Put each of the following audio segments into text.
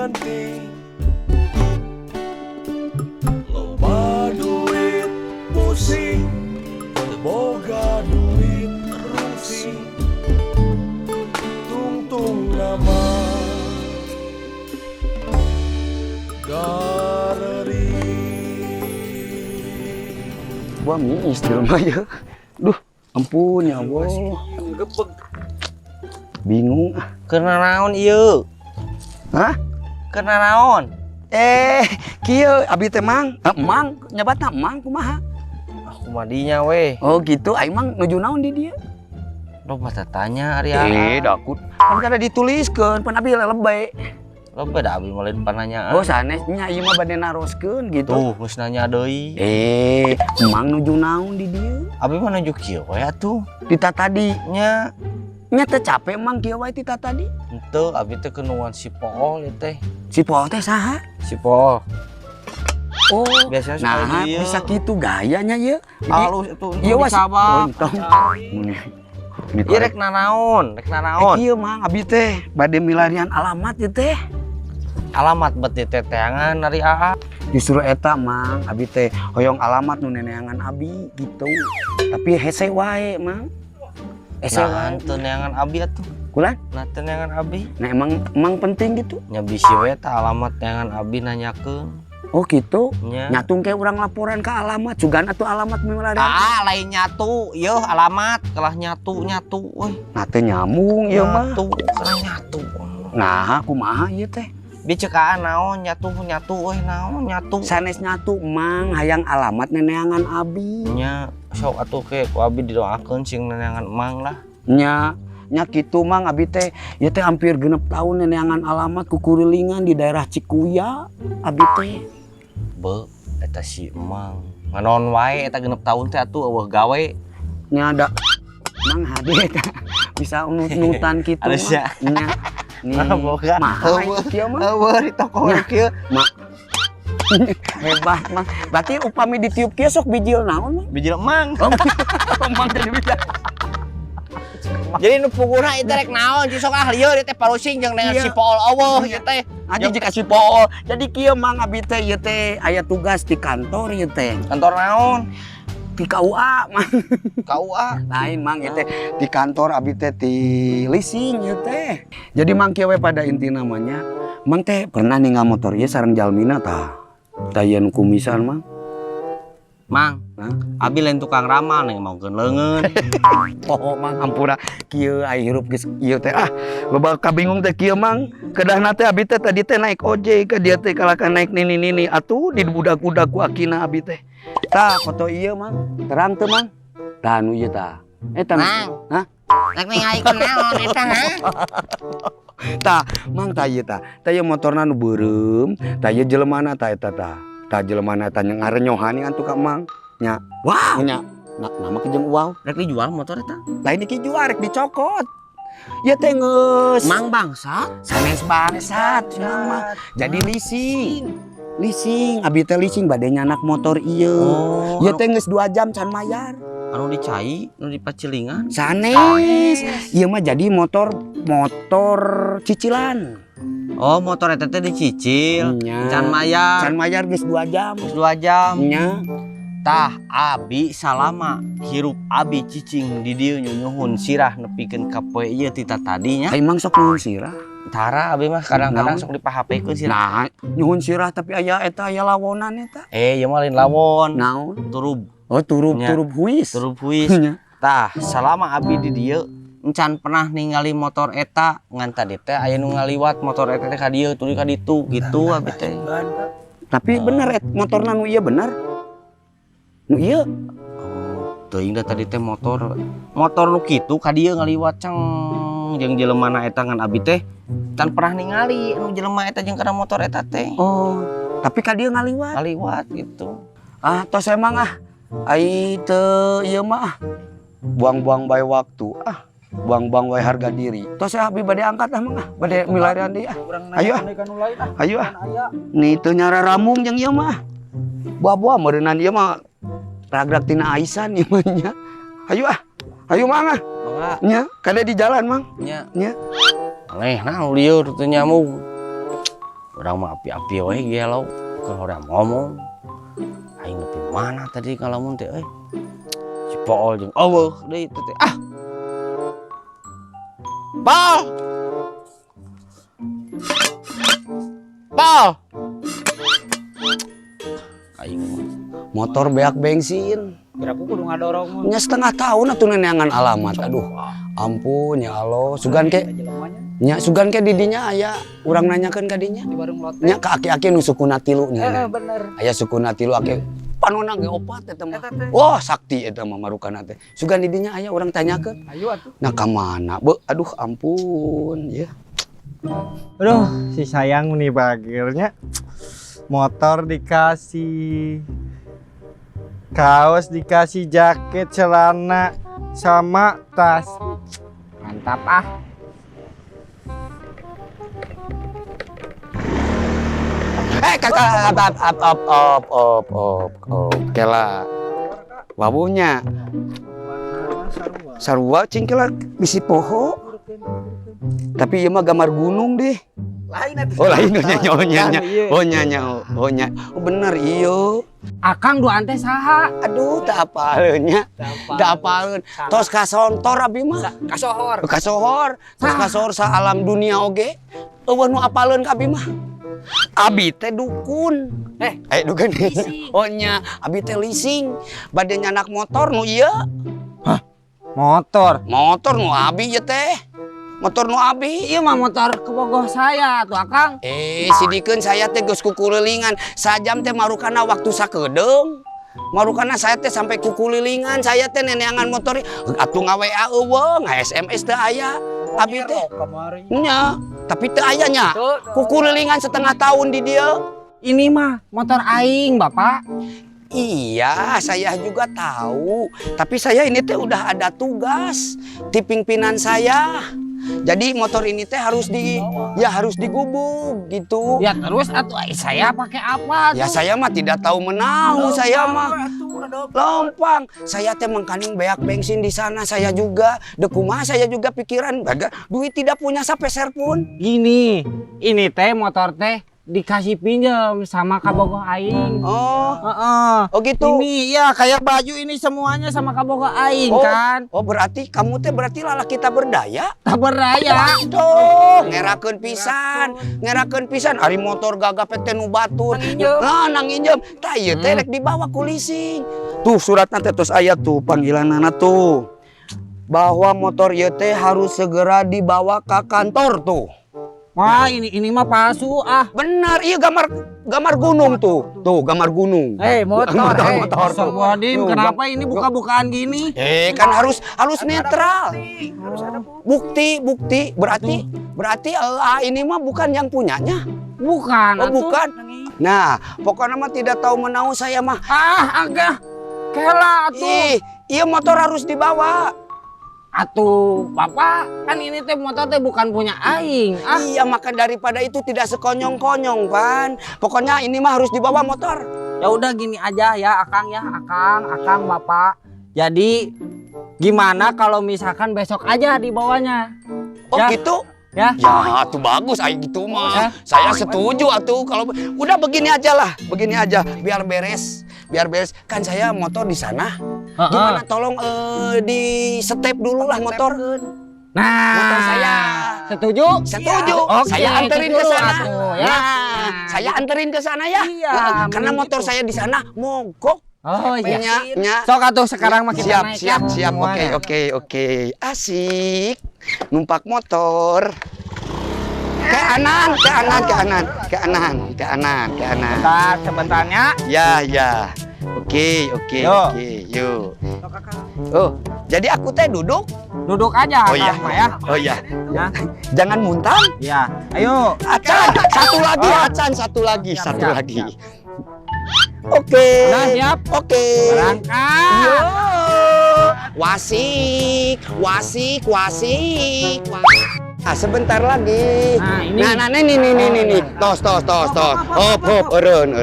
ganti. Loba duit pusing, teu boga duit rungsing. Tungtung nama galeri. Wah, miis jelema ya. Duh, ampun ya Allah. Gebeg. Bingung ah. Keur naon ieu? Hah? Keur naon? Eh, kieu abi teh, Mang. Eh, Mang, nyebatna Mang kumaha? Aku mah dinya we. Oh gitu, ai Mang nuju naon di dieu? Loba tanya ari. Eh, dakut. Kan kada dituliskeun, pan abi lelebe. Loba da abi mah lain pananyaan. Oh, sanes nya, ieu mah bade naroskeun gitu. Tuh, geus nanya deui. Eh, Mang nuju naon di dieu? Abi mah nuju kieu we atuh. Ti tadi? Nya. Nya teh capek Mang kieu wae ti tadi? Henteu, abi teh keur nungguan si Pool ieu teh. Si Pool teh saha? Si Pool. Oh, Biasanya suka nah di dieu. Bisa gitu gayanya ya. Halus itu. Iya was. Sabah. Entong. Ini Ieu rek nanaon, rek nanaon? Iya, Mang, abi teh bade milarian alamat ieu teh. Alamat bet di teteangan ari aa. Justru eta, Mang, abi teh hoyong alamat nu neneangan abi gitu. Tapi hese wae, Mang. Hese Nah, wae. teu neangan abi atuh. Kulan? Nah, teu neangan abi. Nah, emang emang penting gitu. Nya bisi we tah alamat neangan abi nanyakeun. Oh gitu. Nya. Nyatung kayak orang laporan ke alamat, sugan atuh alamat milarian. Ah, lain nyatu, ieu alamat kalah nyatu nyatu euy. Nah, teu nyambung ieu mah. Nyatu, kalah nyatu. Nah, kumaha ieu teh? Bi ceuk aa naon nyatu nyatu euy, naon nyatu? Sanes nyatu, Mang, hayang alamat neneangan abi. Nya sok atuh ke ku abi didoakeun sing neneangan Emang lah. Nya, nya kitu, Mang, abi teh ieu teh hampir 6 tahun neneangan alamat kukurilingan di daerah Cikuya abi teh. Be, eta si Emang. Nganaon wae eta 6 tahun teh atuh euweuh gawe? Nya ada Mang hade eta bisa nut-nutan kitu. Alus ya. Nya. Nih, Boga. mahal itu kieu mah. Euweuh di toko Nya. Kieu. Ma. Hebat, Mang. Berarti upami ditiup kieu sok bijil naon, Mang? Bijil Emang. Oh, Emang jadi bijil. Jadi nu puguna itu rek naon sih sok ah lieur ieu teh parusing jeung dengan Iya. si Pool euweuh ieu teh. Aja jika si Pool. Jadi kieu, Mang, abi teh ieu teh aya tugas di kantor ieu teh. Kantor naon? Di KUA, Mang. KUA. Lain, Mang, ieu teh di kantor abi teh di leasing ieu teh. Jadi Mang, kieu we pada inti namanya. Mang teh pernah ninggal motor ieu sareng jalmina tah. Tah ieu nu kumisan, Mang. Mang, Hah? Abi lain tukang ramal nih mau leungeun. Oh, Mang, ampura kieu ai hirup geus ieu teh ah loba kabingung teh kieu, Mang. Kedahna teh abi teh tadi teh naik ojek ka dia teh kalakan naik nini nini atuh dibudak-budak ku akina abi teh. Tah foto ieu, Mang, terang teu, Mang? Tah nu ieu tah. Eta nu- Mang. Hah? Rek ningalikeun naon eta, ha? Tah, Mang, tah ieu tah. Tah ieu motorna nu beureum, tah ieu jelemana tah eta tah. Tah jelemana tah ngarenyohan atuh ka Mang. Nya. Wow. Nya. Nah, nama kejeng wow. Rek dijual motor eta? Lain iki jual, rek dicokot. Ya teh geus. Mang bangsat. Sanes bangsat, Mang mah. Jadi leasing. Leasing, abi teh leasing bade nyandak motor ieu. Oh, Ieu teh geus 2 jam can mayar. Anu dicai, anu dipacilingan. Sanes. Ieu mah jadi motor motor cicilan. Oh, motor eta teh dicicil. Nya. Can mayar. Can mayar geus 2 jam. Geus 2 jam. Nya. Tah abi salama hirup abi cicing di dieu nyunyuhun sirah nepikeun ka poe ieu ti tadinya. Ai Mang sok nyuhun sirah? Tara, abi mah kadang-kadang Naon? sok dipahapekeun sirah. Nah, nyuhun sirah tapi aya eta aya lawonan eta. Eh, ieu mah lain lawon. Naon? Turub. Oh, turub. Nya. Turub huis. Turub huis. Nya. Tah, salama abi di dieu encan pernah ningali motor eta, ngan tadi teh aya nu ngaliwat motor eta teh ka dieu tuluy ka ditu gitu abi teh. Tapi bener et motorna nu ieu bener. Nu ieu. Oh, teuing da tadi teh motor motor nu kitu ka dieu ngaliwat ceng jeung jelemana eta, ngan abi teh can pernah ningali anu jelema eta jeung kana motor eta teh. Oh, tapi ka dieu ngaliwat. Ngaliwat gitu. Ah, tos emang ah. Ai teu ieu mah ah. Buang-buang bae waktu ah. Buang-buang wae harga diri. Tos ah, abi bade angkat ah, Mang ah. Bade milarian deui ah. Ayo ah. Ayo ah. Nih teu nyararamung jeung ieu mah. Buah-buah meureunnan ieu mah ragrak tina aisan ieu mah nya. Ayo ah. Ayo, Mang ah. Mangga. Nya, kade di jalan, Mang. Nya. Nya. Aneh nah lieur teu nyamuk. Urang mah api-api we gelo keur hoream ngomong. Aing nepi mana tadi ngalamun teh euy. Si Pool jeung eueuh deui teh teh. Ah. Pol. Pol. Aing mah Motor beak bensin. Kira aku kudu ngadorong mah. Nya setengah tahun atuh neneangan alamat. Aduh, ampun ya Allah. Sugan ke nya sugan ke didinya aya urang nanyakeun ka dinya. Di warung lotek. Nya ka aki-aki nu sukuna tilu nya. Heeh, bener. Aya sukuna tilu aki panona ge opat eta mah. Wah, sakti eta mah marukana teh. Sugan didinya aya urang tanyakeun. Ayo atuh. Nah ka mana? Be, aduh ampun ya. Aduh, si sayang nih bagirnya. Motor dikasih, kaos dikasih, jaket, celana, sama tas. Mantap ah. Kakak, op, op, op, op, op, op, op, kela. Wabunya. Sarua cing kela bisi poho. Tapi ieu mah gambar gunung deh. Lain atuh. Oh lain nya, oh nya, oh nya, oh nya. Oh bener iyo. Akang duaan teh saha? Aduh, tak apaleun nya. Tak apaleun. Tos kasontor abi mah. Kasohor. Kasohor. Tos kasohor sa alam dunia oge. Eueuh nu apaleun ka abi mah. Abi teh dukun. Dukun. Oh nya, abi teh leasing. Bade nyanak motor nu ieu. Hah? Motor? Motor nu abi ieu teh. Motor nu abi. Ieu mah motor kebogoh saya tuh Akang. Sidikeun saya teh geus kukulilingan. Sajam teh marukana waktu sakedeung. Marukana saya teh sampai kukulilingan. Saya teh neneangan motor atuh nga-WA eueuh, nga-SMS teu aya. Abi teh nya, tapi teu aya nya. Kukulilingan setengah tahun di dieu. Ini mah motor aing, Bapak. Iya, saya juga tahu. Tapi saya ini teh udah ada tugas di pimpinan saya. Jadi motor ini teh harus di ya harus digubuk gitu. Ya terus atuh saya pakai apa tuh? Ya saya mah tidak tahu menahu saya mah. Lompang. Saya teh mengkaning beak bensin di sana saya juga. Dekumaha saya juga pikiran baga duit tidak punya sapeser pun. Gini, ini teh motor teh dikasih pinjam sama kabogoh aing. Oh. Heeh. Oh gitu. Ini ya kayak baju ini semuanya sama kabogoh aing oh, kan. Oh berarti kamu teh berarti lalaki tak berdaya? Tak berdaya. Tuh, ngerakeun pisan, ngerakeun pisan ari motor gagah teh nu batur. Nah, nang injem. Tah ieu teh rek dibawa ku leasing. Tuh suratna teh tos aya tuh panggilanana tuh. Bahwa motor ieu teh harus segera dibawa ke kantor tuh. Wah, ini mah palsu ah. Benar, iya gambar gunung tuh. Tuh, gambar gunung. Motor, motor. Wadim, kenapa ini buka-bukaan gini? Kan harus netral. Bukti, bukti. Berarti ini mah bukan yang punyanya. Bukan. Oh, bukan. Nah, pokoknya mah tidak tahu menahu saya mah. Ah, agak kela tuh. Iya motor harus dibawa. Atuh, Bapak, kan ini teh motor teh bukan punya aing. Ah. Iya, maka daripada itu tidak sekonyong-konyong, Pan. Pokoknya ini mah harus dibawa motor. Ya udah gini aja ya, Akang ya, Akang, Bapak. Jadi gimana kalau misalkan besok aja dibawanya? Oh, ya. Gitu? Ya. Ya, tuh bagus aing gitu mah. Ya. Saya setuju atuh kalau udah begini aja lah, begini aja biar beres. Biar beres. Kan saya motor di sana. Gimana tolong di step dulu lah motor. Nah, motor saya. Setuju? Setuju. Ya. Oke, saya anterin ke sana. Atuh, ya. Nah, saya anterin ke sana ya. Iya, karena motor gitu. Saya di sana mogok. Oh iya. Nya. Sok atuh sekarang mah kita naik. Siap. Oke. Asik. Numpak motor. Ke kanan. Bentar, sebentarnya. Ya. Oke, yuk. Oh, jadi aku teh duduk? Duduk aja. Oh iya. Ya. Oh iya. Ya. Jangan muntah. Ya. Ayo. Acan, satu lagi, Acan, satu lagi, satu lagi. Oke. Udah siap? Oke. Berangkat. Yo. Wasik. Ah, sebentar lagi. Nah, ini. Nah, ini. Tos. Hop, eureun.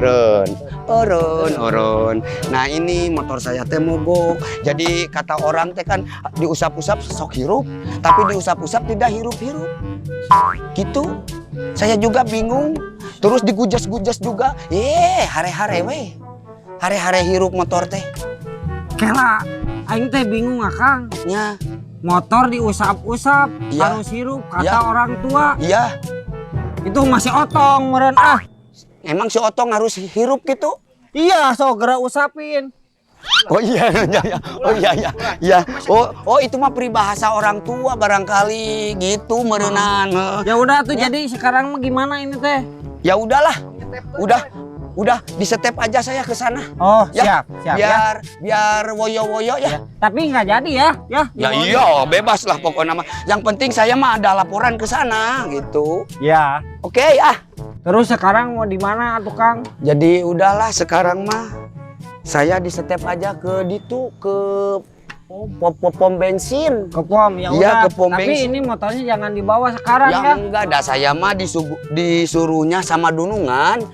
Eureun. Nah, ini motor saya teh mogok. Jadi kata orang teh kan diusap-usap sok hirup, tapi diusap-usap tidak hirup-hirup. Gitu. Saya juga bingung. Terus digujas-gujas juga. Hare-hare we. Hare-hare hirup motor teh. Kela, aing teh bingung Akang. Nya. Motor diusap-usap, Iya. harus hirup kata Iya. orang tua. Iya. Itu masih otong meureun ah. Emang si otong harus hirup gitu? Iya, sok geura usapin. Oh iya, iya, iya. Oh iya, iya. Iya. Oh, oh itu mah peribahasa orang tua barangkali gitu meureunan. Ya udah tuh, jadi sekarang mah gimana ini teh? Ya udahlah. Udah disetep aja saya ke sana. Oh, Ya, siap, siap ya. Biar biar woyo-woyo ya. Tapi nggak jadi ya, ya. Ya iya, bebas lah pokoknya mah. Yang penting saya mah ada laporan ke sana gitu. Ya. Oke, ah. Terus sekarang mau di mana tuh, Kang? Jadi udahlah sekarang mah saya disetep aja ke ditu ke pom bensin. Ke pom ya Iya, udah. ke pom Tapi bensin. ini motornya jangan dibawa sekarang Ya ya. enggak dah, saya mah disuruhnya sama dunungan.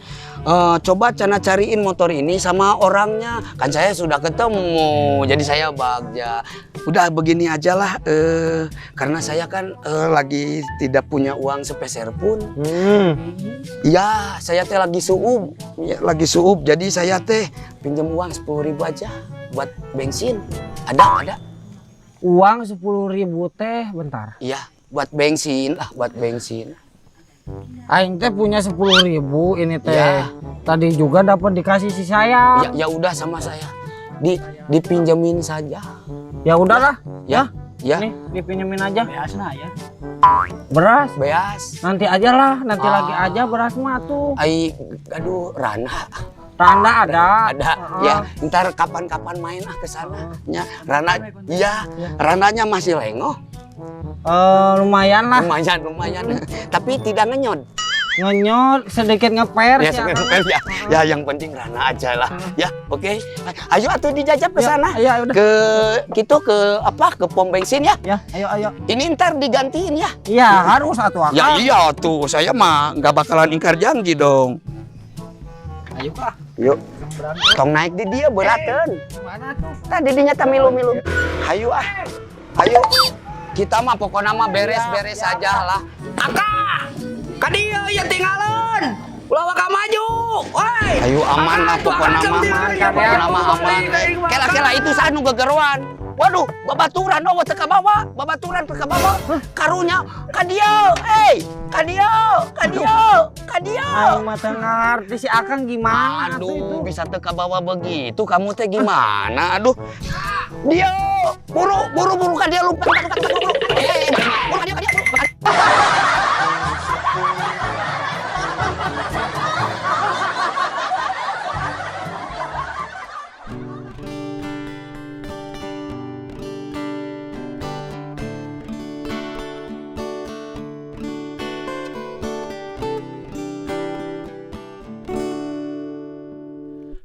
Coba cana cariin motor ini sama orangnya. Kan saya sudah ketemu, jadi saya bagja. Udah begini aja lah, karena saya kan lagi tidak punya uang sepeser pun. Iya, saya teh lagi suub, ya, lagi suub. Jadi saya teh pinjam uang 10.000 aja buat bensin. Ada, ada. Uang 10.000 teh, bentar. Iya, buat bensin lah, buat bensin. Aing teh punya 10.000 ini teh. Ya. Tadi juga dapat dikasih si saya. Ya, ya udah sama saya. Dipinjemin saja. Ya udahlah. Ya, ya. Nih, dipinjemin aja. Beasna ya. Beras. Beas. Nanti aja lah, nanti lagi aja beras mah tuh. Ai, aduh, Rana. Rana ada. Ada. Ya, ntar kapan-kapan main ah ke sana. Ya, Rana, iya, Rananya masih lengoh. Lumayan lah. Lumayan, lumayan. Tapi tidak ngenyot. Ngenyot, sedikit ngeper Ya, sih, sedikit Akang. ngeper ya. Ya, yang penting Rana aja lah. Ya, oke. Ayo atuh dijajab ke Ya, sana. iya, udah. Ke gitu ke apa? Ke pom bensin ya. Ya, ayo ayo. Ini ntar digantiin ya. Iya, harus atuh Akang. Ya iya tuh, saya mah nggak bakalan ingkar janji dong. Ayo kah. Yuk. Tong naik di dia beraten. Mana tuh? Tadi dinya milu-milu. Hayu ah. Ayo. Kita mah pokoknya mah beres-beres saja lah. Aka! Ka dieu ya tinggalin. Ulah waka maju. Woi. Ayo aman lah pokoknya mah. Pokoknya mah aman. Kela-kela itu saha nu gegeroan. Waduh, babaturan oh teu kabawa, babaturan teu kabawa. Karunya ka dieu, eh, ka dieu, ka dieu, ka dieu. Aing mah teu ngarti si Akang gimana tuh itu. Aduh, bisa teu kabawa begitu kamu teh gimana? Aduh. Dia buru buru buru ka dia lupa. Buru. Buru ka dia, ka dia, buru.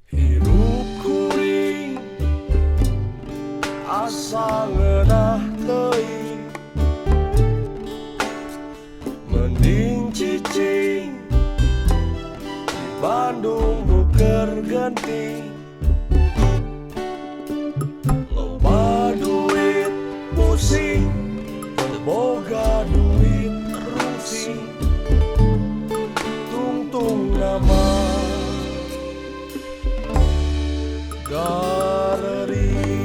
Hirup kuring asa ngeunah teuing, mending cicing di Bandung nu keur genting. Loba duit pusing, teu boga duit rungsing. Tungtung nama galeri.